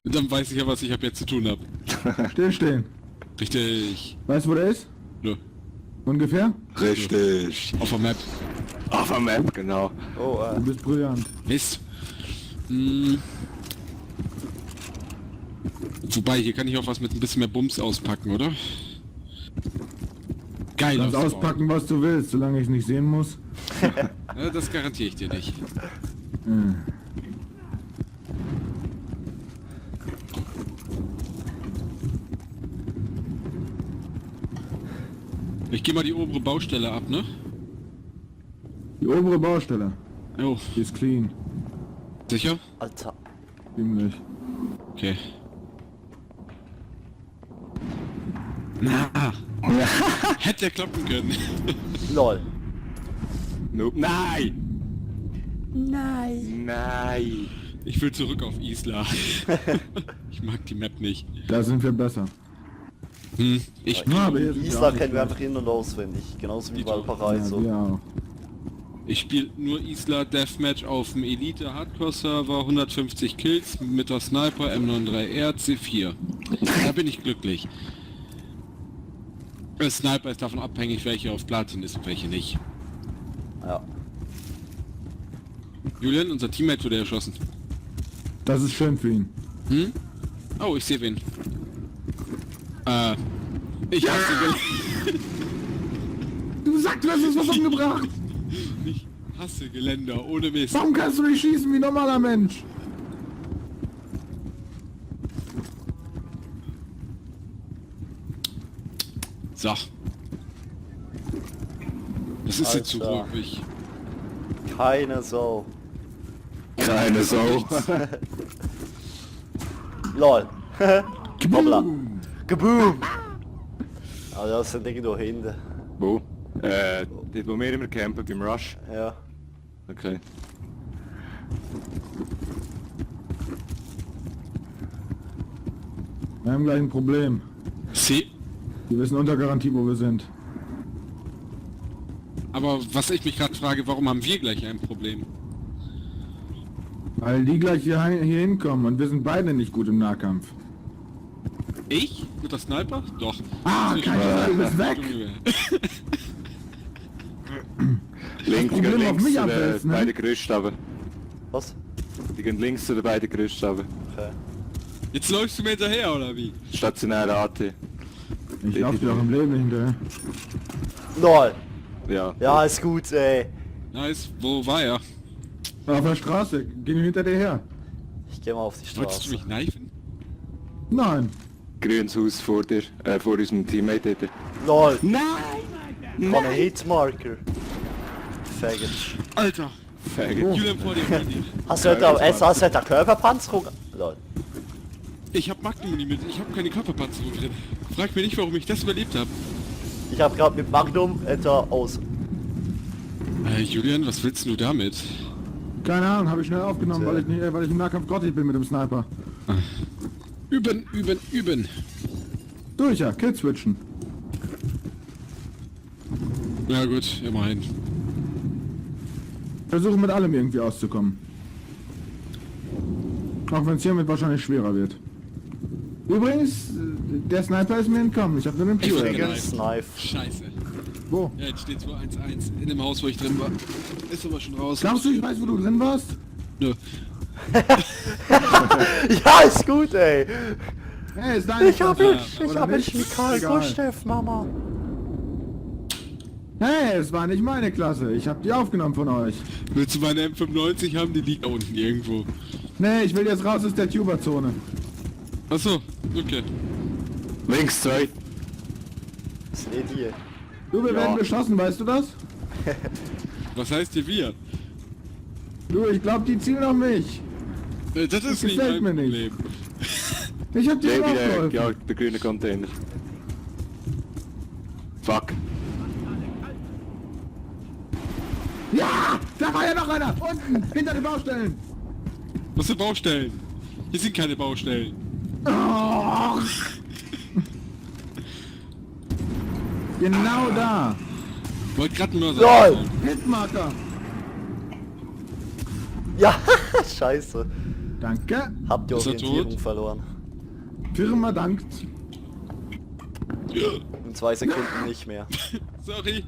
Dann weiß ich ja, was ich ab jetzt zu tun habe. Stillstehen. Richtig. Weißt du, wo der ist? Nö. Ungefähr? Richtig. Auf der Map. Auf der Map, genau. Oh, Du bist brillant. Mist. Wobei, hier kann ich auch was mit ein bisschen mehr Bums auspacken, oder? Geil. Du kannst auspacken, was du willst, solange ich es nicht sehen muss. Ja, das garantiere ich dir nicht. Hm. Ich gehe mal die obere Baustelle ab, ne? Die obere Baustelle. Jo, Die ist clean. sicher? Alter. Ziemlich. Okay. Na, hätte klappen können. Lol. Nope. Nein! Nein! Ich will zurück auf Isla. Ich mag die Map nicht. Da sind wir besser. Ich Ja, aber hier sind Isla auch kennen wir nicht einfach in- und auswendig. Genauso wie Die doch. Valparaiso. Ja, wir auch. Ich spiele nur Isla Deathmatch auf dem Elite Hardcore Server, 150 Kills mit der Sniper M93R C4. Da bin ich glücklich. Der Sniper ist davon abhängig, welche auf Platin ist und welche nicht. Ja. Julian, unser Teammate wurde erschossen. Das ist schön für ihn. Oh, ich sehe wen. Ich hasse Du sagst, du hast uns was umgebracht! Ich hasse Geländer, ohne Mist. Warum kannst du nicht schießen wie ein normaler Mensch? So. Das ist jetzt zu Alter. ruhig. Keine Sau. Keine Sau. Lol. Hoppla. Boom. Geboom. Ah, das sind irgendwo hinten. Wo? Dort wo wir immer campen, beim Rush. Ja. Okay. Wir haben gleich ein Problem. Sie. Die wissen unter Garantie, wo wir sind. Aber was ich mich gerade frage, warum haben wir gleich ein Problem? Weil die gleich hier hinkommen und wir sind beide nicht gut im Nahkampf. Ich? Mit der Sniper? Doch. Ah, Zwischen- du bist weg! Links, die Problem gehen auf links mich zu den abwälzen, ne? beiden Gerüsten. Was? Die gehen links zu den beiden Gerüsten. Okay. Jetzt läufst du mir hinterher, oder wie? Stationäre AT. Ich lauf dir auch im Leben hinterher. Lol. Ja. Ja, ist gut, ey. Nice. Wo war er? Auf der Straße, gehen wir hinter dir her. Ich geh mal auf die Wolltest du Straße. mich kneifen? Nein. Grünes Haus vor dir, vor unserem Teammate dort. Lol. Nein! Von einem Hitmarker. Faggot. Alter! Faggot. Julian vor dir, vor dir. Hast du heute eine Körperpanzerung? Lol. Ich hab Magnum mit, ich habe keine Körperpanzerung drin. Frag mich nicht, warum ich das überlebt habe. Ich habe gerade mit Magnum etwa aus. Julian, was willst du damit? Keine Ahnung, habe ich schnell aufgenommen, Tja. weil ich im Nahkampf grottig bin mit dem Sniper. Üben, üben, üben. Durch ja, Kill switchen. Ja gut, immerhin. Versuchen mit allem irgendwie auszukommen. Auch wenn es hiermit wahrscheinlich schwerer wird. Übrigens, der Sniper ist mir entkommen. Ich habe nur den Ich Pio. bin Übrigens, Knife. Scheiße. Wo? Ja, jetzt steht 211 in dem Haus, wo ich drin war. Ist aber schon raus. Glaubst du, ich weiß, wo du drin warst? Nö. Ja, ist gut, ey. Hey, ist deine Klasse. Oder nicht? Egal. Mama. Hey, es war nicht meine Klasse. Ich habe die aufgenommen von euch. Willst du meine M95 haben? Die liegt da unten irgendwo. Nee, ich will jetzt raus aus der Tuber-Zone. Achso, okay. Links 2. Das ist eh die. Du, wir Ja. werden beschossen, weißt du das? Was heißt hier wir? Du, ich glaube, die zielen auf mich. Das ist nicht gefällt mein mir nicht. Problem. Ich hab dir Ja, aufgeholfen. ja, der grüne Container. Fuck. Ja, da war ja noch einer. Unten, hinter den Baustellen. Was für Baustellen? Hier sind keine Baustellen. Oh. Genau da. Wollte gerade nur LOL! sagen. Hitmarker. Ja, scheiße. Danke. Habt ihr Ist er Orientierung tot? verloren? Firma dankt. In 2 Sekunden nicht mehr. Sorry.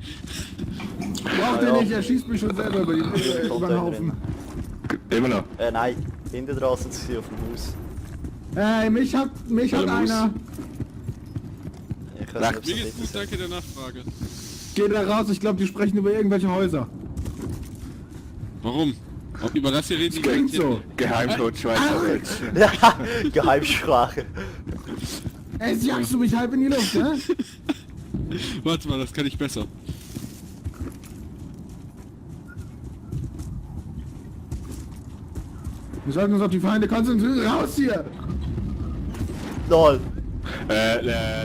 Braucht Ja, ihr nicht, er schießt mich schon selber über den Haufen. Immer noch. Nein, hinten draußen sind sie auf dem Haus. Ey, mich hat Hallo, einer. Ich weiß nicht, ob Mir sie geht's gut, danke der Nachfrage. Geht da raus, ich glaube, die sprechen über irgendwelche Häuser. Warum? Über das hier reden die Klingt direkt so. Geheimcode Schweizerdeutsch. Ja, Geheimsprache. Ey, jetzt jagst du mich halb in die Luft, ne? Warte mal, das kann ich besser. Wir sollten uns auf die Feinde konzentrieren. Raus hier! Lol.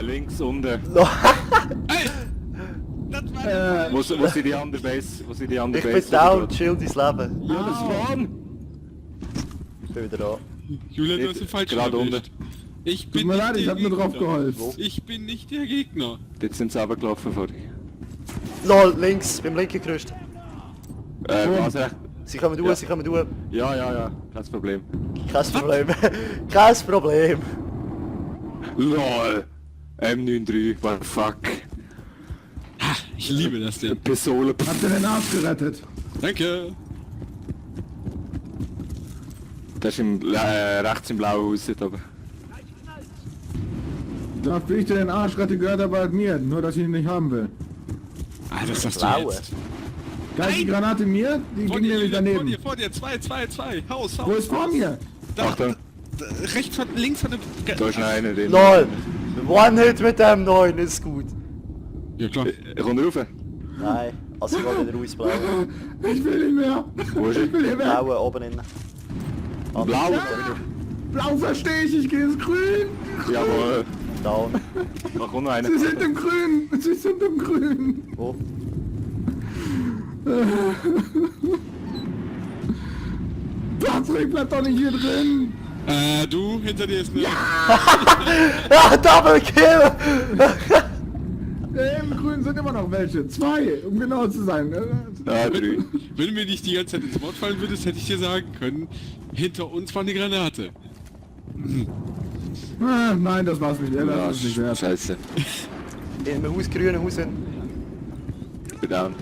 Links unten. Lol. Ey! Das war Wo sind die andere Base? Wo sind die andere Ich Base? bin down, chill dein Leben. Ja, das waren. Ich bin wieder da. Julian, du hast den falschen Gerade erwischt. Ich bin Tut mir nicht leid, ich der hab nur drauf Gegner. geholfen. Ich bin nicht der Gegner. Jetzt sind sie runtergelaufen vor dich. Lol, links, beim linken Gerüst. Was recht? Sie kommen durch, Ja. sie kommen durch. Ja, kein Problem. Kein Problem. Kein Problem. LOL! M93, what the fuck? Ich liebe das denn. Pistole. Habt ihr den Arsch gerettet? Danke. Das ist rechts im blauen Haus dort oben. Da wie ich dir den Arsch rette, gehört aber halt mir. Nur, dass ich ihn nicht haben will. Ah, das sagst du Blaue. jetzt. Da ist die Granate mir, die Vor ging dir, nämlich Julian, daneben. vor dir, 2. Haus. Wo ist vor mir? Da, Achtung, rechts von, links von dem... da ist noch einer drin. Lol. One-Hit mit dem 9 ist gut. Ja klar. Kommt er rauf? Nein, also ich will wieder ausblauen. Ich will nicht mehr. Wo ist er? Ich will hier weg. Blaue oben innen. Ah, Blau? Blau verstehe ich gehe ins Grün. Jawohl. Down. Da kommt noch einer. Sie sind im Grün. Sie sind im Grün. Wo? Patrick, bleib doch nicht hier drin. Du, hinter dir ist eine... Ja, Double Kill! Im Grün sind immer noch welche. 2, um genau zu sein. Ah, 3. Wenn du mir nicht die ganze Zeit ins Wort fallen würdest, hätte ich dir sagen können, hinter uns war eine Granate. Nein, das war's nicht. Das ist nicht wert. Scheiße. In einem Haus, grünen Haus hin. Ich bin down.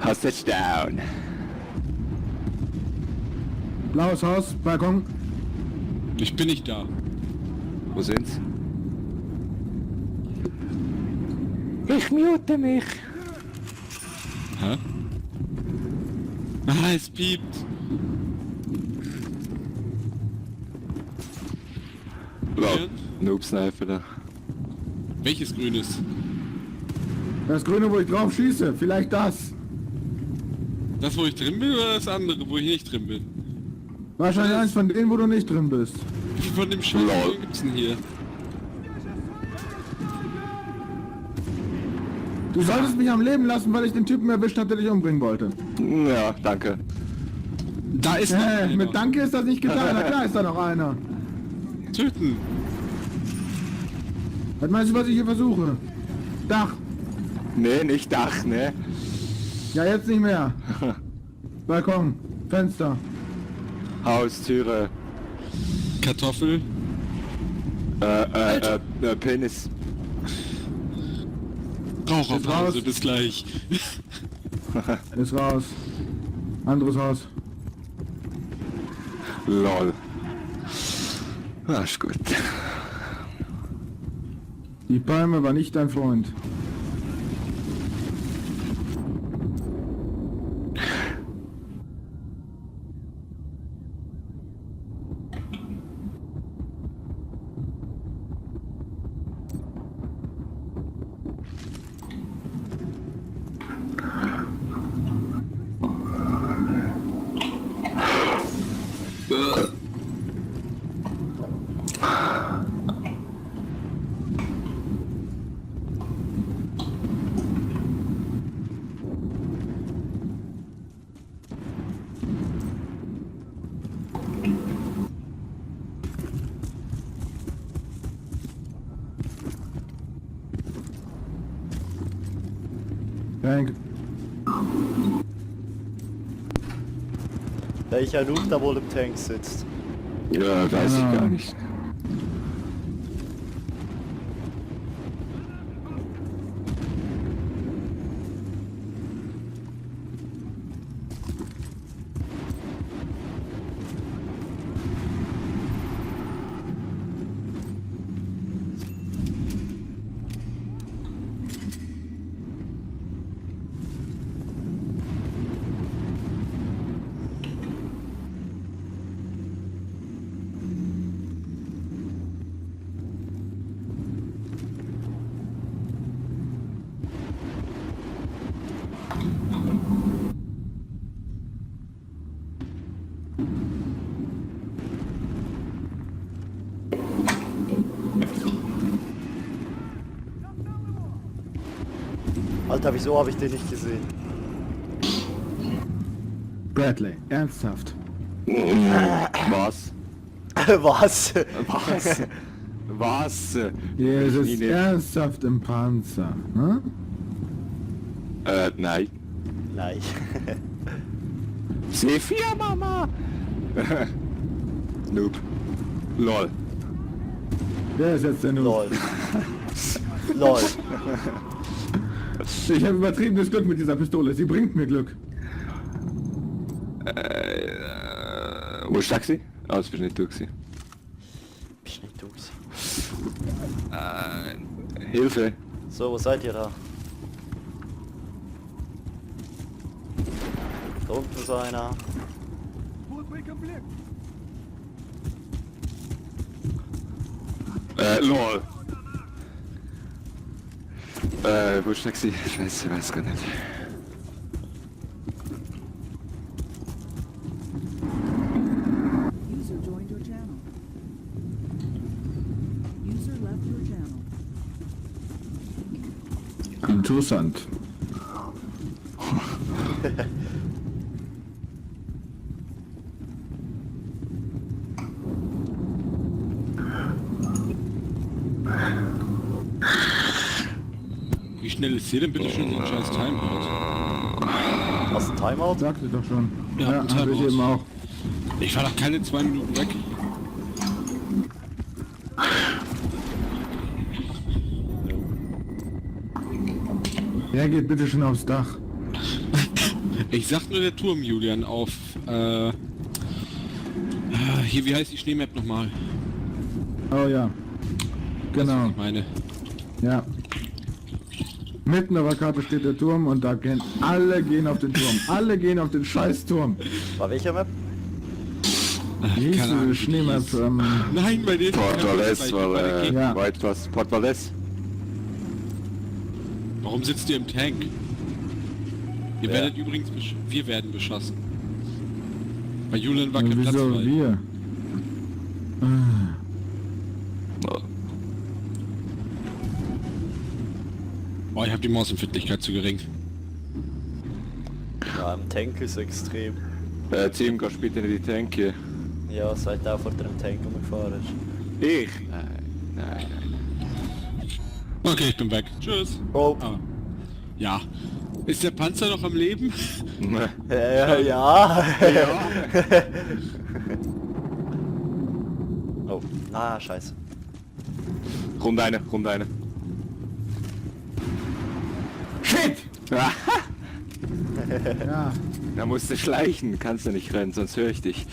Hostage down. Blaues Haus, Balkon. Ich bin nicht da. Wo sind's? Ich mute mich. Hä? Ah, es piept. Wow. Noob-Sniper da. Welches grünes? Das Grüne, wo ich drauf schieße. Vielleicht das. Das, wo ich drin bin, oder das andere, wo ich nicht drin bin? Wahrscheinlich eins von denen, wo du nicht drin bist. Wie viel von dem Scheiß Lol. gibt's denn hier? Du solltest mich am Leben lassen, weil ich den Typen erwischt hatte, der dich umbringen wollte. Ja, danke. Da ist noch einer. Mit Danke ist das nicht getan. Na klar ist da noch einer. Töten. Was meinst du, was ich hier versuche? Dach. Nee, nicht Dach, ne? Ja, jetzt nicht mehr. Balkon. Fenster. Haus, Türe, Kartoffel. Penis. Raucherpause, raus. bis gleich. Ist raus. Anderes Haus. Lol. Ah, ist gut. Die Palme war nicht dein Freund. Tank. Welcher Noob da wohl im Tank sitzt? Ja, weiß ich Ja. gar nicht. Alter, wieso habe ich den nicht gesehen? Bradley, ernsthaft. Was? Was? Was? Was? Ihr Nie sitzt nicht. ernsthaft im Panzer. Hm? Nein. Nein. C4, Mama! Noob. Lol. Wer ist jetzt der Noob? Lol. Lol. Ich habe übertriebenes Glück mit dieser Pistole. Sie bringt mir Glück. Wo ist Taxi? Ah, das bist nicht du gewesen. Bist nicht du gewesen. Hilfe. So, wo seid ihr da? Da unten ist einer. Lol. Wo ist Taxi? Scheiße, weiß gar nicht. User joined your channel. User left your channel. Interessant. Wie schnell ist hier denn bitte schon so ein scheiß Timeout? Hast du ein Timeout? Sagte doch schon. Ja, Ja, ein habe ich Timeout. eben auch. Ich war doch keine 2 Minuten weg. Wer geht bitte schon aufs Dach? Ich sag nur der Turm, Julian, auf, hier, wie heißt die Schneemap nochmal? Oh ja. Genau. Ich meine. Ja. Mitten auf der Karte steht der Turm und da gehen alle gehen auf den Turm. Alle gehen auf den scheiß Turm. War welcher Map? Wie hieß Keine Ahnung, diese Schneemap? Nein, bei denen... Port Valais war, Ja. war etwas. Port Valais. Warum sitzt ihr im Tank? Ihr Wer? werdet übrigens... Wir werden beschossen. Bei Julian war kein Platz Wieso frei. wir? Oh, ich hab die Mausempfindlichkeit zu gering. Ja, im Tank ist extrem. Team, gehst bitte in die Tanke. Ja, seit der vor dem Tank umgefahren ist. Ich? Nein. Okay, ich bin weg. Tschüss. Oh. Ah. Ja. Ist der Panzer noch am Leben? Ja. Oh, na, scheiße. Rund eine. Shit! Ah, Ja. da musst du schleichen, kannst du nicht rennen, sonst höre ich dich.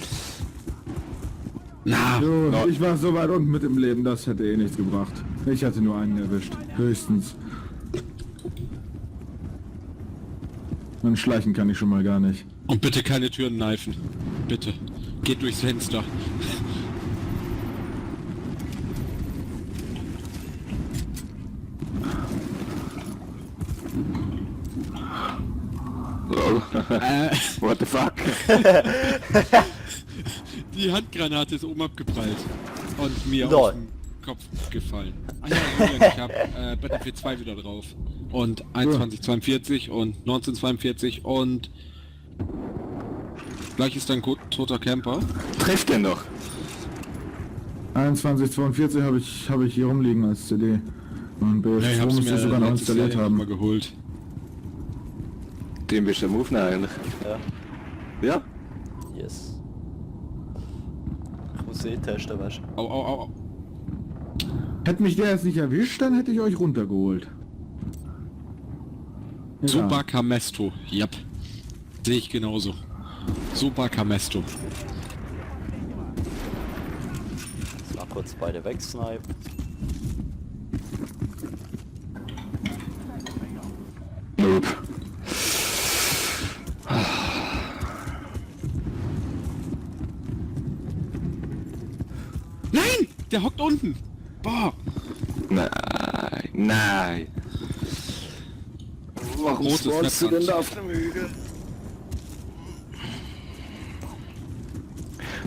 Na, So, no. ich war so weit unten mit dem Leben, das hätte eh nichts gebracht. Ich hatte nur einen erwischt. Höchstens. Und schleichen kann ich schon mal gar nicht. und bitte keine Türen kneifen. Bitte. Geht durchs Fenster. What the fuck? Die Handgranate ist oben abgeprallt. Und mir Lol. auf den Kopf gefallen. Ah ja, Julian, ich hab Battlefield 2 wieder drauf. Und 2142 und 1942 und... Gleich ist ein toter Camper. Trifft den noch. 2142 habe ich hier rumliegen als CD. Und Ja, ich BF2 hab's musst mir du sogar noch letztes Jahr installiert irgendwann mal haben. geholt. Den bist du am Aufnehmen eigentlich. Ja. Ja? Yes. muss eh testen, weißt du. Au, au, au. Hätte mich der jetzt nicht erwischt, dann hätte ich euch runtergeholt. Ja. Super Camesto. Yep. Sehe ich genauso. Super Camesto. Jetzt mal kurz beide wegsnipen. Nope. Nein! Der hockt unten! Boah! Nein, nein. Warum Großes spawnst du denn Wettkampf. da auf dem Hügel?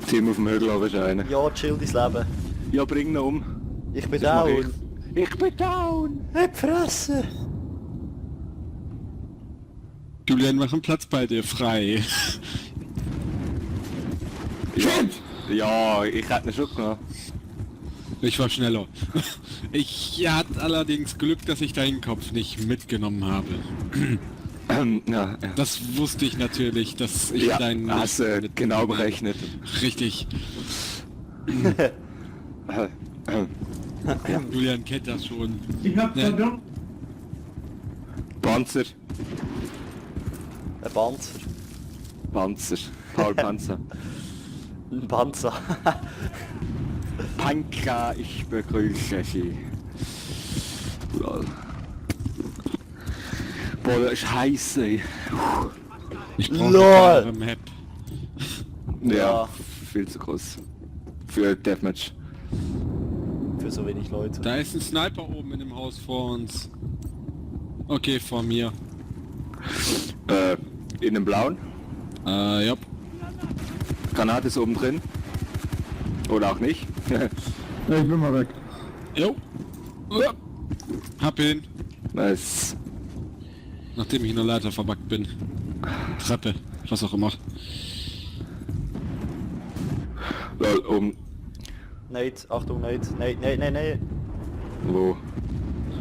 Team auf dem Hügel habe ich einen. Ja, chill dein Leben. Ja, bring ihn um. Ich bin Das mach down. Ich bin down. Nicht fressen! Julian, mach einen Platz bei dir frei. Ja, ich hätte ihn schon genommen. Ich war schneller. Ich hatte allerdings Glück, dass ich deinen Kopf nicht mitgenommen habe. Ja, Das wusste ich natürlich, dass ich ja, deinen... hast du mit- genau berechnet. Richtig. Julian kennt das schon. Ich hab Ne. verdammt. Panzer. Ein Panzer. Panzer. Paul Panzer. Ein Panzer. Panka, ich begrüße Sie. Lol. Boah, das ist heiß, ey. Ich brauche LOL. eine klare Map. Ja, Ja. viel zu groß. Für Deathmatch. Für so wenig Leute. Da ist ein Sniper oben in dem Haus vor uns. Okay, vor mir. In dem blauen. Ja. Granate ist oben drin. Oder auch nicht. Ja, ich bin mal weg. Jo. Hab ihn. Nice. Nachdem ich in der Leiter verbackt bin. Treppe. Was auch immer. Lol, oben. Nate, Achtung, Nate. Nate, Nate, Nate, Nate. Wo?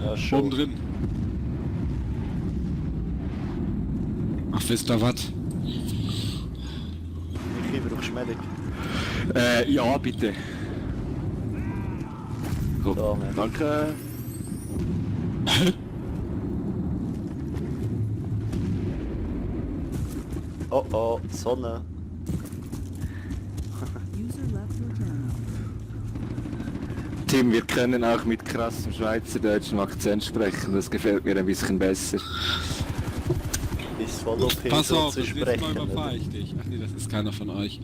Ja, schon. Oben drin. Ach, wisst ihr was? Ich kriege doch Schmeddung. Ja, bitte. So, Da, Mann. danke. Oh oh, Sonne. User left your channel. Tim, wir können auch mit krassem schweizerdeutschen Akzent sprechen. Das gefällt mir ein bisschen besser. Ist voll okay, Pass so auf, zu das nächste Mal sprechen. überfahre ich dich. Ach nee, das ist keiner von euch.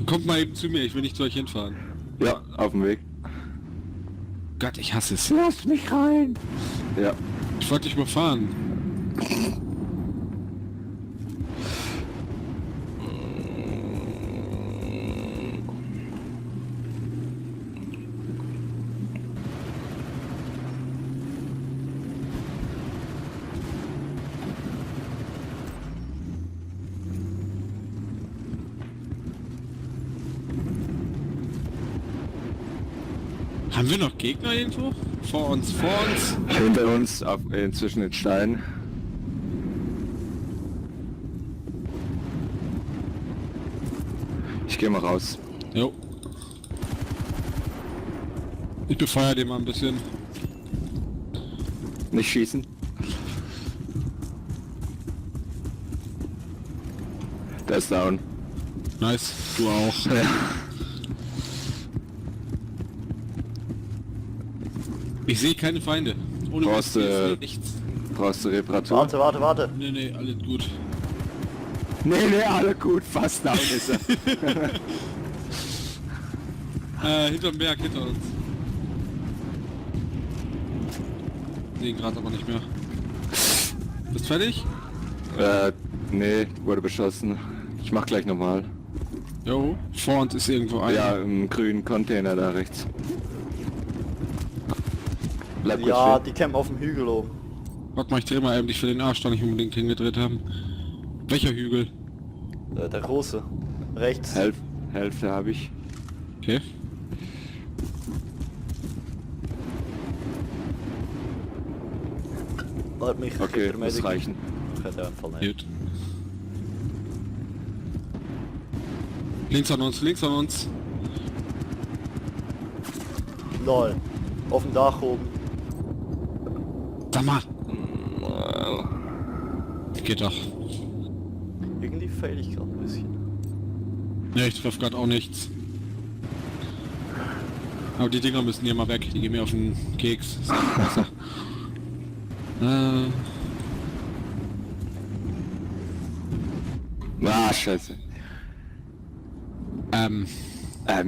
Kommt mal eben zu mir, ich will nicht zu euch hinfahren. Ja, auf dem Weg. Gott, ich hasse es. Lass mich rein! Ja. Ich wollte dich überfahren. Haben wir noch Gegner irgendwo? Vor uns, vor uns. Hinter uns, zwischen den Steinen. Ich gehe mal raus. Jo. Ich befeuere den mal ein bisschen. Nicht schießen. Der ist down. Nice, du auch. Ja. Ich sehe keine Feinde. Ohne Brauchst, Mist, ich sehe nichts. Brauchst du Reparatur? Warte, warte, warte. Nee, nee, alles gut. Nee, alle gut, fast down ist er. Hinterm Berg, hinter uns. Sehen gerade aber nicht mehr. Bist fertig? Nee, wurde beschossen. Ich mach gleich nochmal. Jo. Vor uns ist irgendwo ein. Ja, im grünen Container da rechts. Bleib kurz Ja, stehen. die campen auf dem Hügel oben. Warte mal, ich dreh mal eben dich für den Arsch, da nicht unbedingt hingedreht haben. Welcher Hügel? Der große. Rechts. Hälfte habe ich. Okay. Lass mich Okay, hinter muss Medic. reichen. Ich hätte einfach nicht. Gut. Links an uns, links an uns. Lol. Auf dem Dach oben. Sag mal. Geht doch. Irgendwie fail ich gerade ein bisschen. Ne, ich treffe gerade auch nichts. Aber die Dinger müssen hier mal weg, die gehen mir auf den Keks. Ist nicht besser. Ah, scheiße.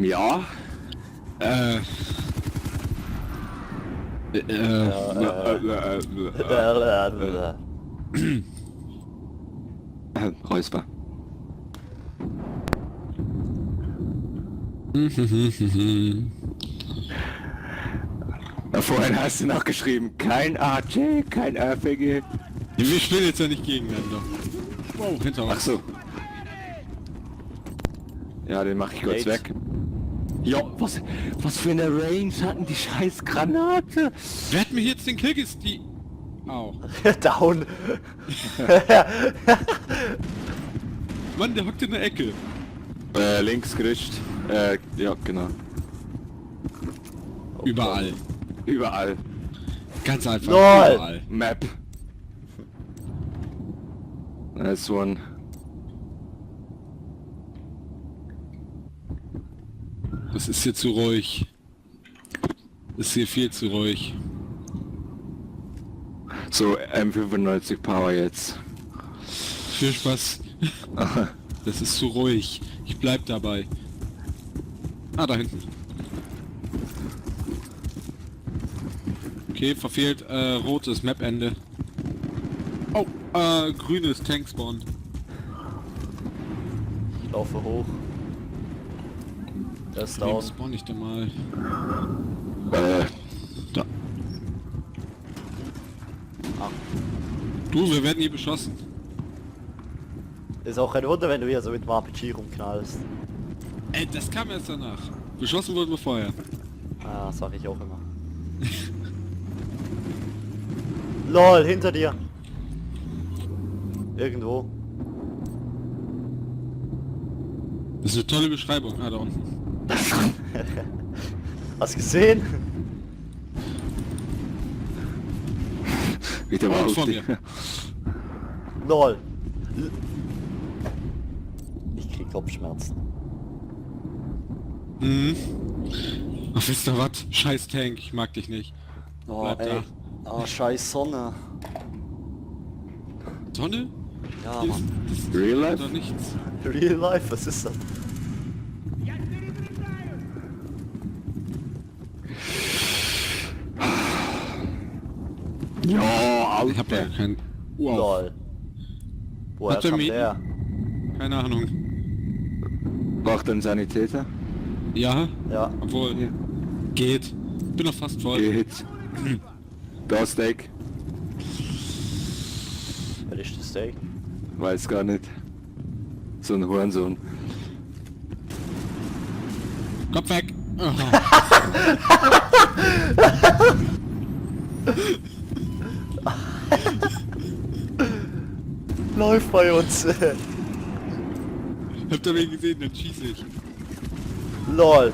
Ja. Räusper. Vorhin hast du noch geschrieben, kein AJ, kein RPG. Wir spielen jetzt ja nicht gegeneinander. Wow, hinter Ach uns. so. Ja, den mache ich kurz Nate. weg. Ja, was für eine Range hatten die scheiß Granate? Wer hat mir jetzt den Kill die... Au. Down. Mann, der hockt in der Ecke. Links gerischt. Ja, genau. Überall. Überall. Ganz einfach. Lol. Überall. Map. Nice one. Das ist hier zu ruhig. Das ist hier viel zu ruhig. So, M95 Power jetzt. Viel Spaß. Das ist zu ruhig. Ich bleib dabei. Ah, da hinten. Okay, verfehlt. Rotes Map-Ende. Oh, grünes Tankspawn. Ich laufe hoch. Der ist Wem down. spawn ich denn mal? Da. Du, wir werden hier beschossen. Ist auch kein Wunder, wenn du hier so mit dem RPG rumknallst. Ey, das kam erst danach. Beschossen wurden wir vorher. Ah, sag ich auch immer. LOL, hinter dir. Irgendwo. Das ist eine tolle Beschreibung. Ah, da unten. Hast gesehen? Wieder Und mal vor auf die. mir. LOL. Ich krieg Kopfschmerzen. Mhm. Ach, wisst ihr was? Scheiß Tank, ich mag dich nicht. Oh, Bleib ey. da. Oh, scheiß Sonne. Sonne? Ja, Hier ist, Mann. das ist Real life? doch nichts. Real life, was ist das? Ja, Ich hab ja Alter. kein... Wow. LOL. Woher Hat der kam Mieten? der? Keine Ahnung. Braucht ein Sanitäter? Ja, Ja. obwohl... Ja. Geht. Bin noch fast voll. Geht. Da Steak? Wer ist das Steak? Weiß gar nicht. So ein Hurensohn. Kopf weg! Oh. Läuft bei uns. Habt ihr wen gesehen? Dann schieße ich. LOL.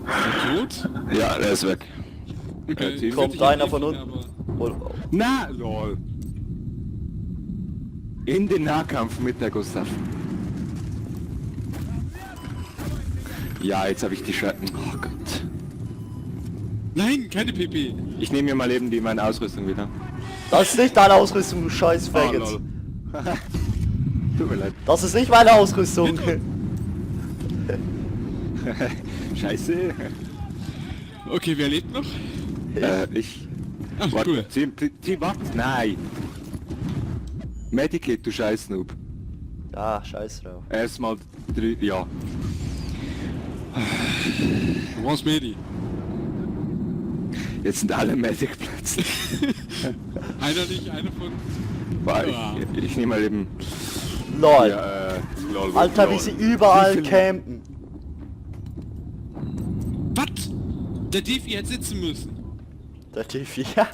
Ist er tot? Ja, der ist weg. Okay, Team. Kommt ich hab einer eh von viele, unten. aber- Oh, Na, lol. In den Nahkampf mit der Gustav. Ja, jetzt habe ich die Schatten. Oh Gott. Nein, keine PP. Ich nehme mir mal eben meine Ausrüstung wieder. das ist nicht deine Ausrüstung, du scheiß Oh, Faggot. lol. Tut mir leid. Das ist nicht meine Ausrüstung. Scheiße. Okay, wer lebt noch? Ich. Ach, Warte, cool. Sie was? Nein. Medikit, du Scheiß-Noob. Ja, scheiß drauf. Erstmal 3, ja. Du brauchst Medi. Jetzt sind alle Medic-Plätze. Einer nicht, einer von... Warte, Ja. ich nehme mal eben... LOL. Ja, lol, Alter, wie lol. sie überall Wie viel- campen. Was? Der Defi hätte sitzen müssen. Der Tiffy. Ja.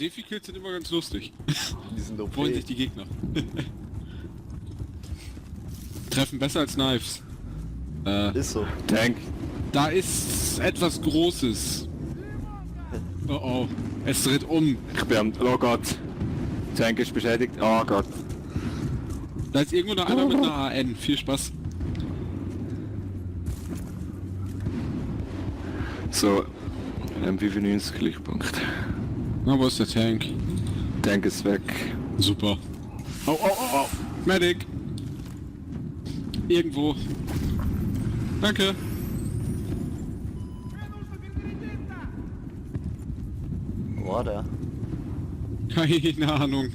Defi-Kills sind immer ganz lustig. Die sind OP. Freuen sich die Gegner. treffen besser als Knives. Ist so. Tank. Da ist etwas Großes. Oh oh, es dreht um. Ich bin am... Oh Gott. Tank ist beschädigt. Oh Gott. Da ist irgendwo noch einer mit einer AN. Viel Spaß. So. MP95 Klickpunkt. Na, wo ist der Tank? Tank ist weg. Super. Oh, oh, oh, oh. Medic. Irgendwo. Danke. Wo war der? Keine Ahnung.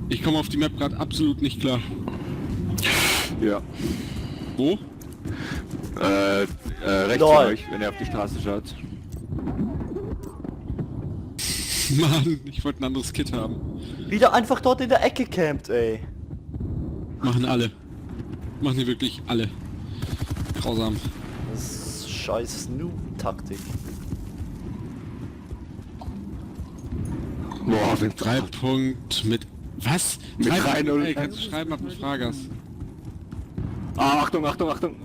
Ich komme auf die Map gerade absolut nicht klar. Ja. Wo? Rechts Lol. von euch, wenn ihr auf die Straße schaut. Mann, ich wollte ein anderes Kit haben. Wieder einfach dort in der Ecke campt, ey. Machen alle. Machen die wirklich alle. Grausam. Das ist scheiß Snoop-Taktik. Boah, wenn 3 Punkt mit... Was? Mit 3-0. Ey, kannst du schreiben, ob du Frage hast? Ah, Achtung, Achtung, Achtung!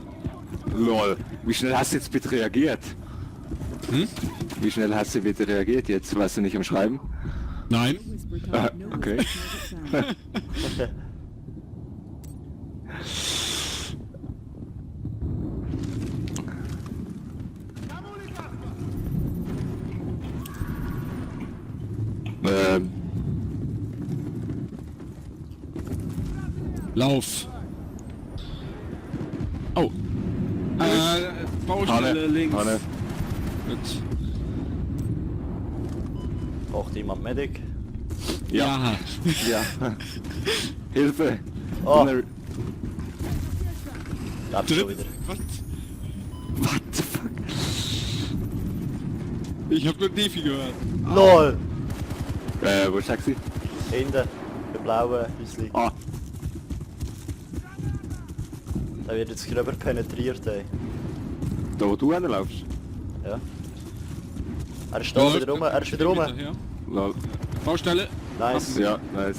Lol, wie schnell hast du jetzt bitte reagiert? Hm? Wie schnell hast du bitte reagiert jetzt? Warst du nicht am Schreiben? Nein. Whisper type, no okay. target sound. Ähm, Lauf. Oh. Baustelle Hanne, links. Hanne. Gut. Braucht jemand Medic? Ja. Ja. Hilfe! Oh. Donner- Da hab ich schon Dritt. wieder. Was? What the fuck? Ich hab nur Defi gehört. LOL! Wo ist Taxi? Hinten. Der blaue Häusli. Ah, Der wird jetzt gröber penetriert, ey. da wo du hinlaufst? Ja. Er ist da wieder rum, er ist wieder rum. Hinterher. Lol. Baustelle. Nice. Ja, nice.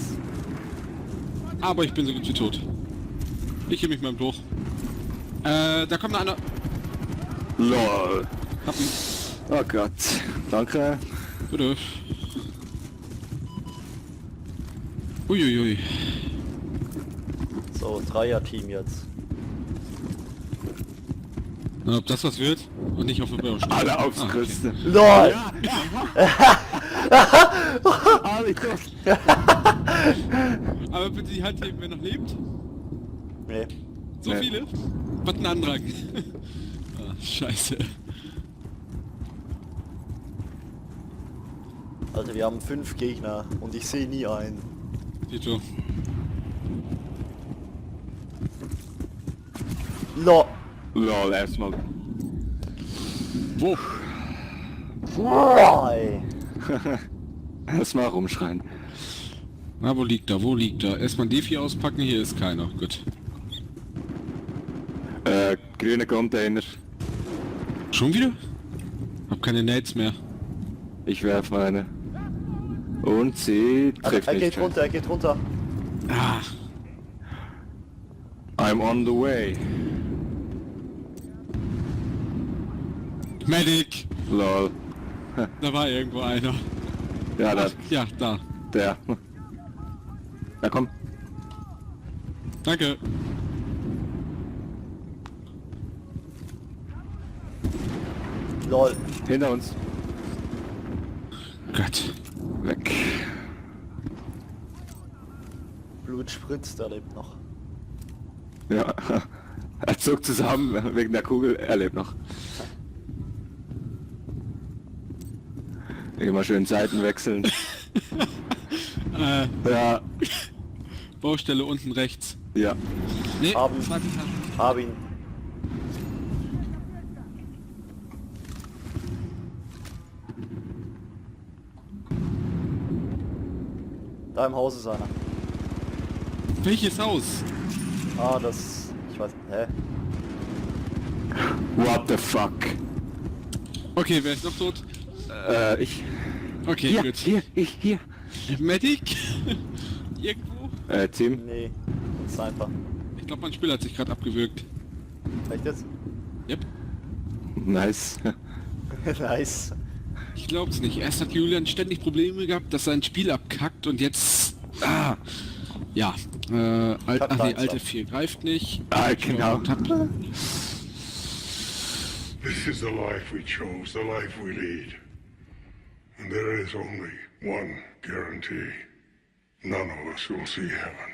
Aber ich bin so gut wie tot. Ich geh mich mal im Bruch. Da kommt noch einer. LOL. Hab ihn. Oh Gott. Danke. Bitte. Uiuiui. So, Dreier-Team jetzt. Na, ob das was wird? Und nicht auf der Baustelle. Alle aufs Ah, okay. Größte. LOL! Alle tot. Aber bitte die Hand heben, wer noch lebt. Nee. So Nee. viele? Was ein Andrang. Ah, scheiße. Also wir haben 5 Gegner und ich sehe nie einen. Tito. LOL! LOL, erstmal. Wo? Ey. Erstmal rumschreien. Na, wo liegt er? Wo liegt er? Erstmal Defi auspacken, hier ist keiner. Gut. Grüne Container. Schon wieder? Hab keine Nades mehr. Ich werf meine. Und sie trifft Er nicht. geht runter, er geht runter. Ah, I'm on the way. Medic! LOL. Da war irgendwo einer. Ja, Ach, da, ja, da. der. Na komm. Danke. LOL. Hinter uns. Gott. Weg. Blut spritzt, er lebt noch. Ja. Er zog zusammen wegen der Kugel. Er lebt noch. Immer schön Seiten wechseln. Ja. Baustelle unten rechts. Ja. Nee, Haben. zweite Etage. Hab ihn. Da im Haus ist einer. Welches Haus? Ah, das... Ich weiß... Hä? What the fuck? Okay, wer ist noch tot? Ich. Okay, Hier, gut. hier. Medic? Irgendwo? Team. Nee. Sniper. Ich glaube, mein Spiel hat sich gerade abgewürgt. Echt jetzt? Yep. Nice. Nice. Ich glaub's nicht. Erst hat Julian ständig Probleme gehabt, dass sein Spiel abkackt und jetzt... Ja. Alte 4 greift nicht. Genau. This is the life we chose, the life we lead. And there is only one guarantee. None of us will see heaven.